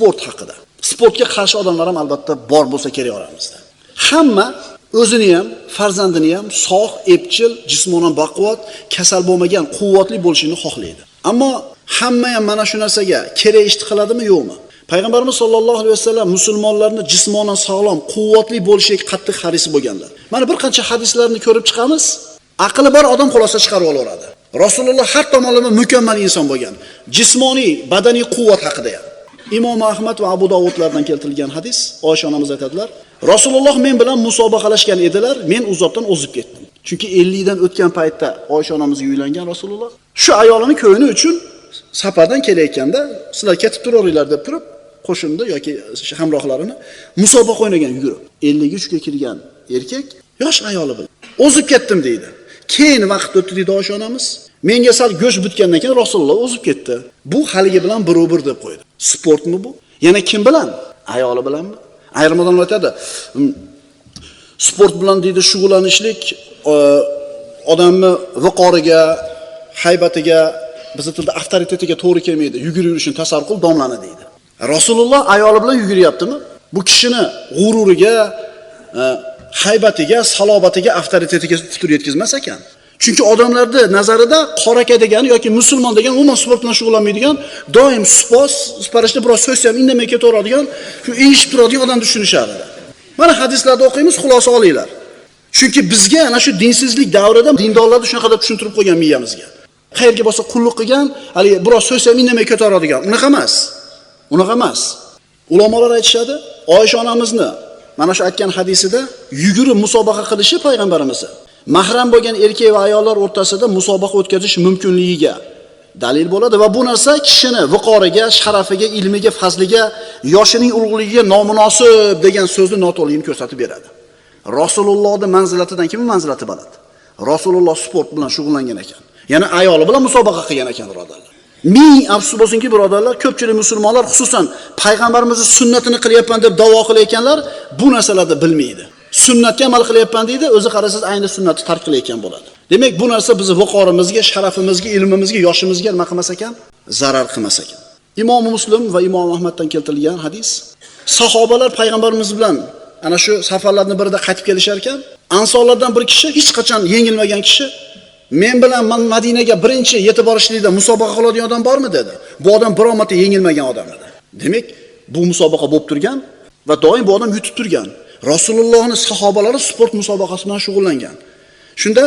Sport haqida. Sportga qarshi odamlar ham albatta bor bo'lsa kerak oramizda. Hamma o'zini ham, farzandini ham sog', epchil, jismonan baquvvat, kasal bo'lmagan, quvvatli bo'lishini xohlaydi. Ammo hamma ham mana shu narsaga kerak ishni qiladimi, yo'qmi? Payg'ambarimiz sollallohu alayhi vasallam musulmonlarni jismonan sog'lom, quvvatli bo'lishiga qattiq haris bo'lganlar. Mana bir qancha hadislarni ko'rib chiqamiz. Aqli bor odam xulosa chiqarib olaveradi. Rasululloh har tomonlama mukammal inson bo'lgan. Jismoniy, badaniy quvvat haqida ham. Imom Ahmad va Abu Dovudlardan keltirilgan hadis, Oysha onamiz aytadilar: Rasululloh men bilan musobaqalashgan edilar, men u zotdan o'zib ketdim. Chunki 50 dan o'tgan paytda Oysha onamizga uylangan Rasululloh. Shu ayolini ko'ngli uchun safardan kelayotganda, sizlar ketib turaveringlar deb turib, qo'shinda yoki hamrohlarini musobaqa o'ynagan yugurib. 53 ga kirgan erkak yosh ayoli bilan o'zib ketdim deydi. Keyin vaqt o'tdi deydi Oysha onamiz. Menga sal go'sht bitgandan keyin Rasululloh o'zib ketdi. Bu haligi bilan bir deb qo'ydi. Sportmi bu? Yana kim bilan? Ayoli bilanmi? Ayrim odamlar aytadi, sport bilan deydi shug'ullanishlik odamni viqoriga, haybatiga, bizning tilda avtoritetiga to'g'ri kelmaydi. Yugurib yurishini tasavvur qil, domlani deydi. Rasululloh ayoli bilan yuguryaptimi? Bu kishini g'ururiga, haybatiga, salobatiga, avtoritetiga putur yetkazmas ekan. Chunki odamlarda nazarida qoraka degani yoki musulmon degan umuman sport bilan shug'ullanmaydigan, doim supos, parishta biroz so'zsa ham indamay ketaveradigan, shu eshitib turadigan odam tushunishadi. Mana hadislarda o'qiymiz, xulosa olinglar. Chunki bizga ana shu dinsizlik davrida dindorlarni shunaqa deb tushuntirib qo'ygan miyamizga. Qayerga bo'lsa qulluq qilgan, hali biroz so'zsa ham indamay ketaveradigan. Unaqa emas. Unaqa emas. Ulamolar aytishadi, Oysha onamizni mana shu aytgan hadisida yugurib musobaqa qilishi payg'ambarimizni mahram bo'lgan erkak va ayollar o'rtasida musobaqa o'tkazish mumkinligiga dalil bo'ladi va bu narsa kishini viqoriga, sharafiga, ilmiga, fazliga, yoshining ulug'ligiga nomunosib degan so'zni noto'g'riligini ko'rsatib beradi. Rasulullohning manzilatidan kimning manzilati baland? Rasululloh sport bilan shug'ullangan ekan. Ya'ni ayoli bilan musobaqa qilgan ekan, birodarlar. Ming afsus bo'lsinki, birodarlar, ko'pchilik musulmonlar, xususan payg'ambarimizning sunnatini qilyapman deb da'vo qilayotganlar bu narsalarni bilmaydi. Sunnatga amal qilyapman deydi, o'zi qarasangiz ayni sunnatni tark qilayotgan bo'ladi. Demak, bu narsa bizni viqorimizga, sharafimizga, ilmimizga, yoshimizga nima qilmas ekan? Zarar qilmas ekan. Imom Muslim va Imom Ahmaddan keltirilgan hadis. Sahobalar payg'ambarimiz bilan ana shu safarlarning birida qaytib kelishar ekan, ansorlardan bir kishi, hech qachon yengilmagan kishi, men bilan Madinaga birinchi yetib borishlikda musobaqa qiladigan odam bormi dedi. Bu odam biror marta yengilmagan odam edi. Demak, bu musobaqa bo'lib turgan va doim bu odam yutib turgan. Rasulullohning sahobalari sport musobaqasi bilan shug'ullangan. Shunda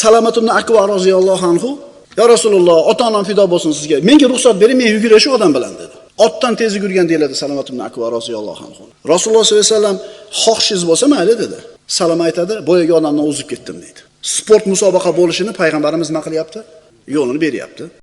Salamat ibn Akva roziyallohu anhu, "Ya Rasululloh, ota-onam fido bo'lsin sizga. Menga ruxsat bering, men yuguray shu odam bilan" dedi. Otdan tez yugurgan deyiladi Salamat ibn Akva roziyallohu anhu. Rasululloh sollallohu alayhi vasallam xohishingiz bo'lsa mayli dedi. Salama aytadi, boyagi odamdan o'zib ketdim deydi. Sport musobaqa bo'lishini payg'ambarimiz nima qilyapti? Yo'lini beryapti.